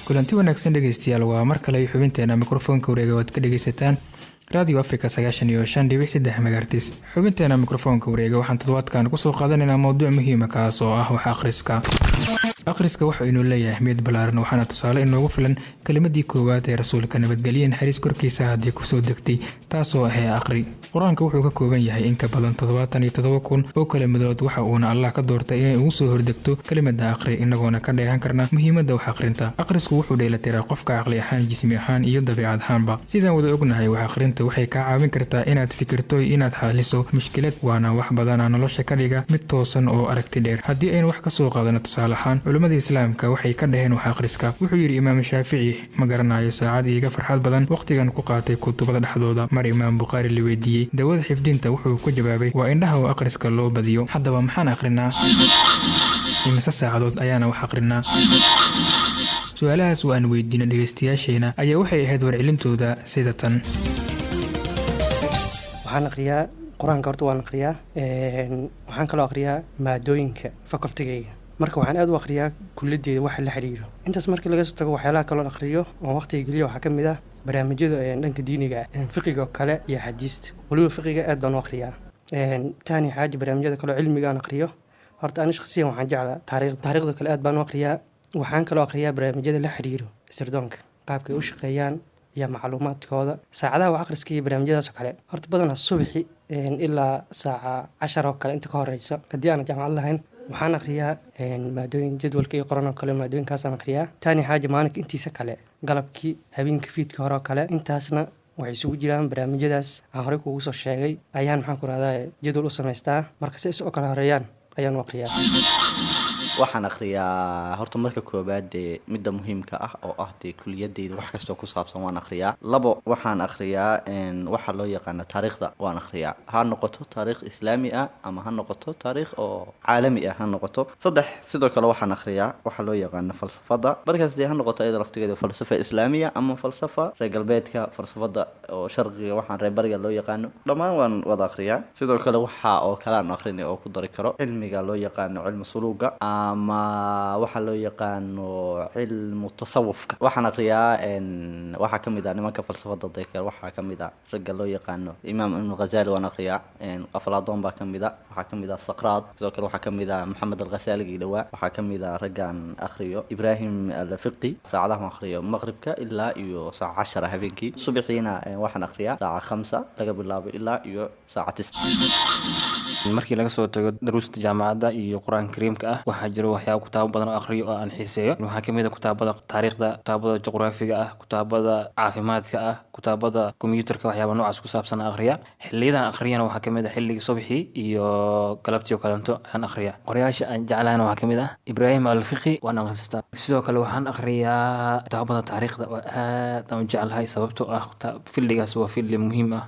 Kulanti wanaagsan, dhegeystayaal. Waa mar kale xubinteena Mikrofoonka Wareega oad ka dhegeysataan Radio Africa 95.3 megahertz. Xubinteena Mikrofoonka Wareega waxaan toddobaadkan kusoo qaadanaynaa mowduuc muhiima, kaas oo ah wax akhriska. Akhriska waxa inuu leeyahay ahmiyad ballaaran, waxaana tusaale inoogu filan kelimadii koowaad ee Rasuulka, nabadgelye naxariis korkiisa haddii, kusoo degtay, taasoo ahee "Aqri". Qur-aanka wuxuu ka kooban yahay in ka badan 77,000 oo kelamadood, waxa uuna Allah ka doortay inay ugu soo hordegto kelimada "aqri", inagoona ka dheehan karna muhiimadda wax akhrinta. Akhrisku wuxuu dheelatiraa qofka caqli ahaan, jismi ahaan iyo dabiicad ahaanba. Sidaan wada ognahay, wax akhrinta waxay kaa caawin kartaa inaad fikirto, inaad xaliso mushkilad, waana wax badana nolosha ka dhiga mid toosan oo aragti dheer. Haddii aynu wax ka soo qaadano tusaale ahaan, culimmada Islaamka waxay ka dhaheen wax akhriska. Wuxuu yidhi Imaam Shaafici: "Ma garanayo saacad iiga farxad badan wakhtigan ku qaatay kutubada dhexdooda." Mar Imaam Bukhaari la weydiiyey dawada xifdinta, wuxuu ku jawaabay: "Waa indhaha oo akhriska loo badiyo." Haddaba, maxaan akhrinaa? Imise saacadood ayaana wax akhrinaa? Su-aalahaas oo aan weydiino dhegaystayaasheena ayaa waxay ahayd warcelintooda sida tan. Waxaan aqriyaa Qur-aanka, horta waan aqriyaa. Waxaan kaloo aqriyaa maadooyinka facultygayga. Marka waxaan aad u aqriyaa kuliyaddeeda waxa la xiriiro. Intaas markii laga soo tago, waxyaalaha kaloon aqriyo oon waqtiga geliyo waxaa ka mid ah barnaamijyada dhanka diiniga ah, fiqiga oo kale iyo axaadiista. Weliba fiqiga aad baan u aqriyaa. Taani xaaji, barnaamijyada kaloo cilmiga aan aqriyo, horta ani shaqsiyan waxaan jeclaa taariikhda. Taariikhda kale aad baan u aqriyaa. Waxaan kaloo aqriyaa barnaamijyada la xiriiro sirdoonka, qaabkay u shaqeeyaan iyo macluumaadkooda. Saacadaha wax akhriska iyo barnaamijyadaas oo kale, horta badanaa subaxi ilaa saaca 10 oo kale inta ka horeysa, haddii aanan jaamacad lahayn, waxaan aqriyaa maadooyin jadwalka iyo qoran oo kale, maadooyinkaasaan aqriyaa. Taani xaaji, maalinka intiisa kale, galabkii, habeenka fiidka hore oo kale, intaasna waxay isugu jiraan barnaamijyadaas aan horey kuugu soo sheegay. Ayaan, maxaan ku rahdaa, jadwal u samaystaa. Marka si is oo kala horeeyaan ayaan u aqriyaa. Waxaan akhriyaa horta marka koowaad dee midda muhiimka ah oo ah dee kuliyadeyda, wax kastoo ku saabsan waan akhriyaa. Labo, waxaan akhriyaa waxa loo yaqaano taariikhda waan akhriyaa, ha noqoto taariikh Islaami ah ama ha noqoto taariikh oo caalami ah ha noqoto. Saddex, sidoo kale waxaan akhriyaa waxa loo yaqaano falsafada. Markaas dee ha noqoto iyada laftigeeda falsafa Islaamiya ama falsafa reer galbeedka, falsafada oo sharqiga, waxaan reer bariga loo yaqaano, dhammaan waan wada akhriyaa. Sidoo kale waxa oo kale aan akhrinay oo ku dari karo cilmiga loo yaqaano cilmu suluuga ama waxa loo yaqaano cilmu tasawufka. Waxaan akhriyaa waxaa ka mid ah nimanka falsafada deekeer, waxaa ka mid ah ragga loo yaqaano Imaam Ibnu Ghazali waan akhriyaa, Aflaatoon baa ka mid ah, waxaa ka mid ah Saqraad, sidoo kale waxaa ka mid ah Maxamed Alghasaaligii dhawaa. Waxaa ka mid ah raggaan akhriyo Ibrahim Alfiqi. Saacadaha waan akhriyo maqribka ilaa iyo saaca 10 habeenkii. Subaxiina waxaan akhriyaa saaca 5 laga bilaabo ilaa iyo saaca 9. Markii laga soo tago daruusta jaamacadda iyo Qur-aanka Kariimka ah, waxaa jiro waxyaaba kutaabo badan oo akhriyo oo aan xiiseeyo. Waxaa kamid ah kutaabada taariikhda, kutaabada juqraafiga ah, kutaabada caafimaadka ah, kutaabada kombiyuutarka, waxyaaba noocaas ku saabsan aan akhriya. Xiliyadan akhriyana waxaa kamid ah xilligii subaxii iyo galabtii oo kaleeto aan akhriya. Qorayaasha aan jeclahayna waxaa kamid ah Ibraahim Alfiqi, waan akhristaa. Sidoo kale waxaan akhriyaa kutaabada taariikhda oo aad aan u jeclahay, sababtoo ah fieldigaas waa field muhiim ah.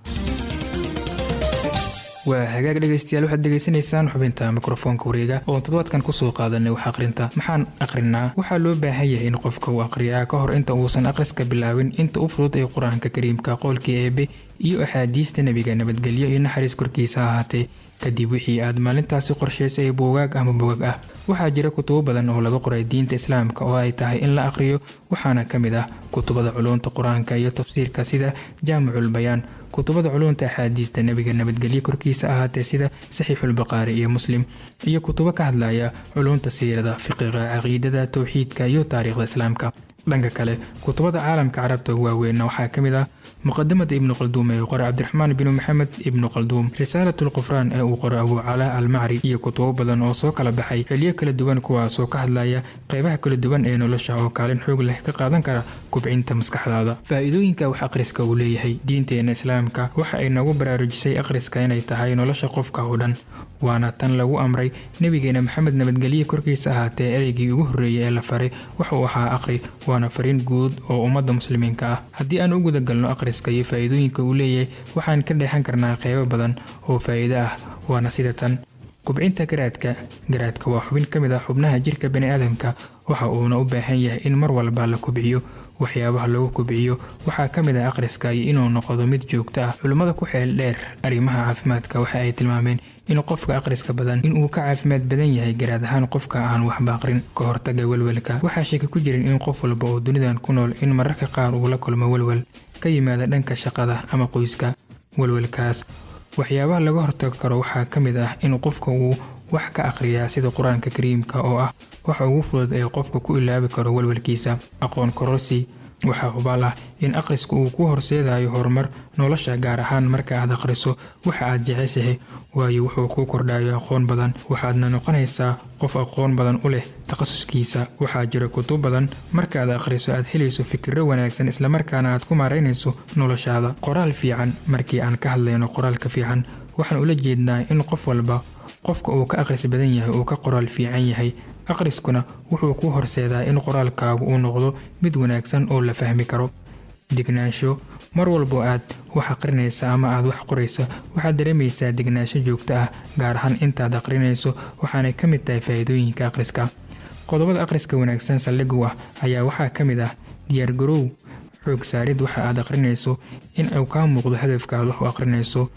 Waa hagaag, dhegeystayaal. Waxaad degeysanaysaan xubinta Mikrofoonka Wareega oo toddobaadkan kusoo qaadanay wax akhrinta. Maxaan akhrinaa? Waxaa loo baahan yahay in qofka uu akhriyaa ka hor inta uusan akhriska bilaabin inta u fudud ee Qur-aanka Kariimka, qowlkii Eebe iyo axaadiista Nebiga, nabadgelyo iyo naxariis korkiisa ahaatee. Kadib wixii aad maalintaasi qorshaysay, buugaag ama bogag ah. Waxaa jira kutubo badan oo laga qoray diinta Islaamka oo ay tahay in la aqriyo. Waxaana ka mid ah kutubada culuumta Qur-aanka iyo tafsiirka sida Jaamicul Bayaan, kutubada culuumta axaadiista Nebiga, nabadgelyo korkiisa ahaatee, sida Saxiixulbaqaari iyo Muslim, iyo kutubo ka hadlaya culuumta siirada, fiqiga, caqiidada, towxiidka iyo taariikhda Islaamka. Dhanka kale, kutubada caalamka Carabta ugu waaweynna waxaa ka mid ah Muqadamada Ibnu Qalduum ee uu qoray Cabdiraxmaan binu Maxamed Ibnu Qalduum, Risaalat Lqufraan ee uu qoray Abu Calaa Almacri, iyo kutubo badan oo soo kala baxay xiliyo kala duwan, kuwaasoo ka hadlaya qeybaha kala duwan ee nolosha oo kaalin xoog leh ka qaadan kara kubcinta maskaxdaada. Faa'iidooyinka wax akhriska uu leeyahay: diinteena Islaamka waxa ay nagu baraarujisay akhriska inay tahay nolosha qofka oo dhan, waana tan lagu amray Nebigeena Maxamed, nabadgelye korkiisa ahaatee. Ereygii ugu horreeyay ee la faray wuxuu ahaa "aqri", waana fariin guud oo ummadda Muslimiinka ah. Haddii aan u gudagalno akhriska iyo faa'iidooyinka uu leeyahay, waxaan ka dheexan karnaa qeybo badan oo faa'iido ah, waana sida tan: kubcinta garaadka. Garaadka waa xubin ka mid ah xubnaha jirka baniaadamka. Waxa uuna u baahan yahay in mar walba la kobciyo. Waxyaabaha lagu kobciyo waxaa ka mid ah akhriska iyo inuu noqdo mid joogto ah. Culimmada ku xeel dheer arrimaha caafimaadka waxa ay tilmaameen in qofka akhriska badan inuu ka caafimaad badan yahay garaad ahaan qofka aan waxba aqrin. Ka hortaga welwelka. Waxaa shaki ku jirin in qof walba oo dunidan ku nool in mararka qaar uu la kulmo welwel ka yimaada dhanka shaqada ama qoyska. Welwelkaas waxyaabaha laga hortagi karo waxaa ka mid ah in qofka uu wax ka akhriyaa, sida Qur-aanka Kariimka oo ah waxa ugu fudud ee qofka ku ilaabi karo welwelkiisa. Aqoon kororsi. Waxaa hubaal ah in akhrisku uu ku horseedayo horumar nolosha, gaar ahaan marka aad akhriso waxa aad jeceshahay, waayo wuxuu kuu kordhayo aqoon badan, waxaadna noqonaysaa qof aqoon badan u leh takhasuskiisa. Waxaa jira kutub badan markaad akhriso aad helayso fikirro wanaagsan, islamarkaana aad ku maaraynayso noloshaada. Qoraal fiican. Markii aan ka hadlayno qoraalka fiican, waxaan ula jeednaa in qof walba qofka uu ka akhris badan yahay uu ka qoraal fiican yahay. Akhriskuna wuxuu ku horseedaa in qoraalkaagu uu noqdo mid wanaagsan oo la fahmi karo. Degnaansho. Mar walbo aad wax aqrinaysa ama aad wax qoraysa, waxaad dareemaysaa degnaansho joogto ah, gaar ahaan intaad aqrinayso, waxaanay ka mid tahay faa'iidooyinka akhriska. Qodobada akhriska wanaagsan saldhig u ah ayaa waxaa ka mid ah diyaargarow, xoog saarid waxa aad aqrinayso, in uu kaa muuqdo hadafka aad wax u aqrinayso,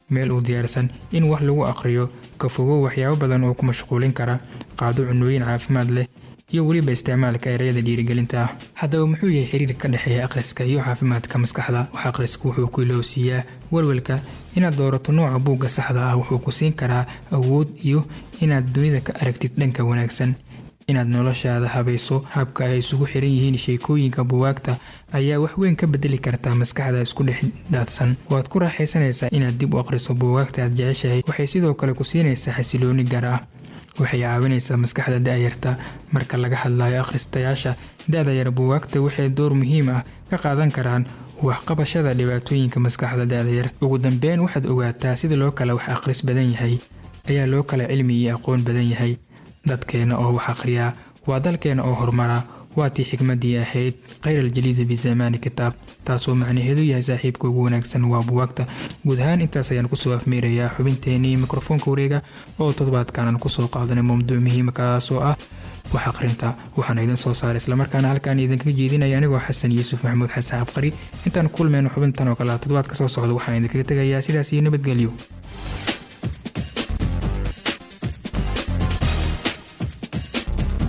meel uu diyaarsan in wax lagu aqriyo, ka fogow waxyaabo badan oo ku mashquulin kara, qaado cunooyin caafimaad leh, iyo weliba isticmaalka ereyada dhiirigelinta ah. Haddaba, muxuu yahay xiriirka ka dhexeeya akhriska iyo caafimaadka maskaxda? Wax akhrisku wuxuu ku ilowsiiyaa welwelka. Inaad doorato nooca buugga saxda ah wuxuu ku siin karaa awood iyo inaad dunida ka aragtid dhanka wanaagsan, inaad noloshaada habayso. Habka ay isugu xiran yihiin sheekooyinka buwaagta ayaa wax weyn ka bedeli kartaa maskaxda isku dhex daadsan. Waad ku raaxaysanaysaa inaad dib u aqriso buugaagta aad jeceshahay. Waxay sidoo kale ku siinaysaa xasilooni gaar ah. Waxay caawinaysaa maskaxda da'yarta. Marka laga hadlayo akhristayaasha da'da yar, buugaagta waxay door muhiim ah ka qaadan karaan waxqabashada dhibaatooyinka maskaxda da'da yar. Ugu dambeyn, waxaad ogaataa sida loo kala wax akhris badan yahay ayaa loo kala cilmi iyo aqoon badan yahay. Dadkeena oo wax akhriyaa waa dalkeena oo horumara. Waa tii xikmaddii ahayd "خير الجليس في الزمان كتاب", taasoo macnaheedu yahay saaxiibka ugu wanaagsan waa buwaagta. Guud ahaan intaas ayaan kusoo afmeerayaa xubinteenii Mikrofoonka Wareega oo toddobaadkan aan kusoo qaadanay mowduuc muhiima, kaasoo ah wax akhrinta. Waxaana idin soo saaray islamarkaana halkaan idinkaga jeedinaya anigoo Xasan Yuusuf Maxamuud, Xasan Cabqari. Intaan kulmayno xubintan oo kale toddobaadka soo socda, waxaan idinkaga tegayaa sidaas iyo nabadgelyo.